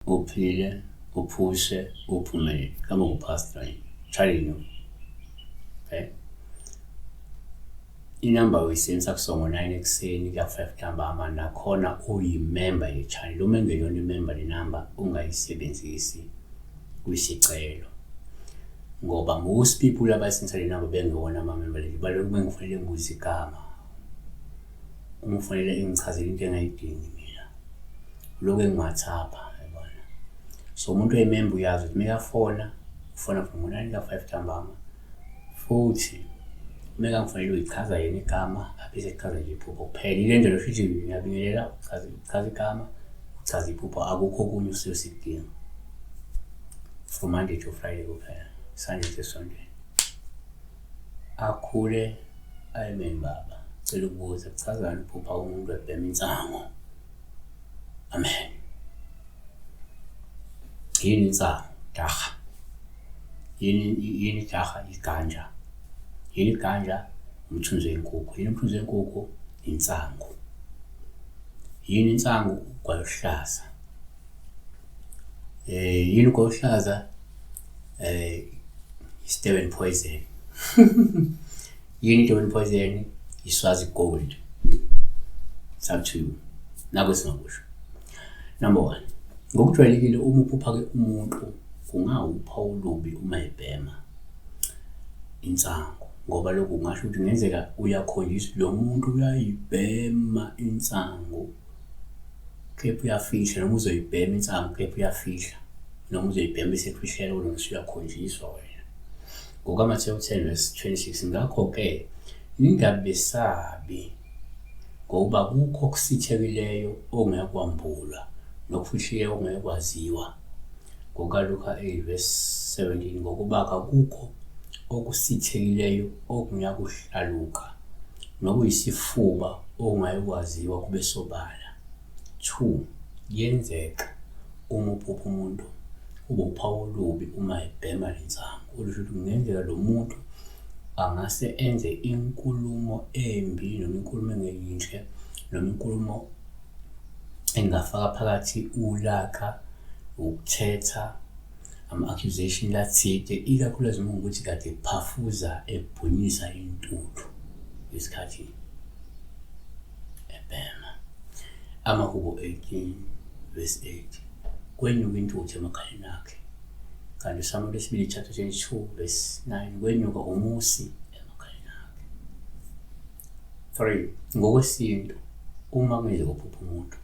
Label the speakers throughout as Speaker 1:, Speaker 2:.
Speaker 1: Uphile, uphuse, uphumelele. Kama kupastor Charlie no. Okay. Inamba uyisebenzisa kusuka ngo-9 ekuseni kuya ku-5 ntambama, nakhona uyimemba ye-channel. Uma engeyona imemba le namba ungayisebenzisi kwisicelo, ngoba most people abayisebenzisa le namba bengewona amamemba. Leli balokhu bengifanele ngibuze igama, uma ufanele engichazele into engayidingi mina, lokhu engi-WhatsApp, yabona. So umuntu oyimemba uyazi ukuthi mekafona ufona from ngo-9 ka-5 ntambama, futhi uma ngifanele uyichaza yena igama, abese echaza nje iphupho kuphela. Ile ndlela osho ukuthi ngiyabingelela, uchaza, uchaza igama, uchaza iphupho, akukho okunye osuke sikudinga. From Monday to Friday kuphela, Sunday to esontweni. Akhule. Amen baba, cela ukubuza, kuchazani ukuphupha umuntu ebhema insango? Amen. Yini insango? Daha. Yini ijaha? Iganja. Yini iganja? Umthunzi wenkukhu. Yini umthunzi wenkukhu? Insangu. Yini insangu? Ugwayi oluhlaza. Yini ugwayi oluhlaza? I-Stephen poison. Yini i-Stephen poison? Iswazi gold. It's up to you. Nakho singakusho. Number one, ngokujwayelekile uma uphupha-ke umuntu kungawuphawu olubi uma ebhema insangu, ngoba lokhu kungasho ukuthi kungenzeka uyakhonjiswa lo muntu uyayibhema insangu kepha uyafihla, noma uzoyibhema insangu kepha uyafihla, noma uzoyibhema bese ekufihlela kodwa usuyakhonjiswa wena. NgokaMathewu 10 verse 26, ngakho-ke ningabesabi, ngokuba kukho okusithekileyo okungeke kwambulwa, nokufihliweyo okungeke kwaziwa. NgokaLuka 8 verse 17, ngokuba kakukho okusithekileyo okungakuhlaluka, nokuyisifuba okungayikwaziwa kube sobala. 2 kuyenzeka uma uphupha umuntu kube uphawu olubi uma ebhema le nsangu, olusho ukuthi kungenzeka lo muntu angase enze inkulumo embi, noma inkulumo engeyinhle, noma inkulumo engafaka phakathi ulaka, ukuthetha, ama-accusation lathide, ikakhulukazi uma kuwukuthi kade ephafuza ebhunyisa intuthu ngesikhathi ebhema. AmaHubo 18 verse 8, kwenyuka intuthu emakhaleni akhe. Kanti uSamuweli wesibili chapter 22 verse 9, kwenyuka umusi emakhaleni akhe. 3 ngokwesintu uma kungenzeka uphupha umuntu,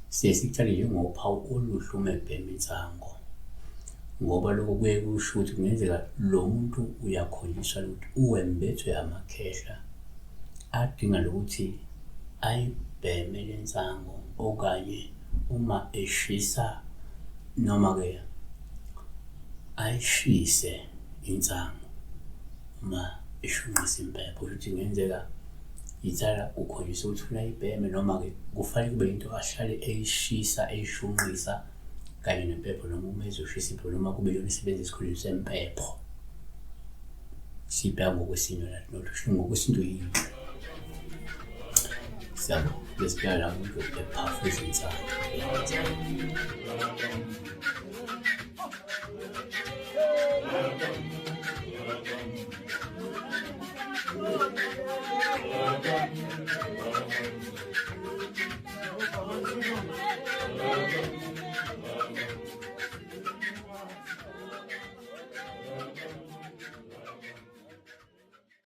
Speaker 1: siye sikuthale njengophawu oluhle uma ebhema insango, ngoba lokho kuye kusho ukuthi kungenzeka lo muntu uyakhonjiswa ukuthi uwembethwe amakhehla adinga lokuthi ayibheme le nsango, okanye uma eshisa noma-ke ayishise insangu uma eshunqisa impepho. Kusho ukuthi kungenzeka itsala kukhonjiswa ukuthi ufuna ayibheme, noma-ke kufanele kube into ahlale eyishisa eyishunqisa kanye nempepho, noma uma ezoshisa impepho, noma kube iyona esebenza esikhundleni sempepho. Sibheka ngokwesintu nathi, not ngokwesintu yini. Siyabonga. Besibheka la umuntu ephafuza insangu.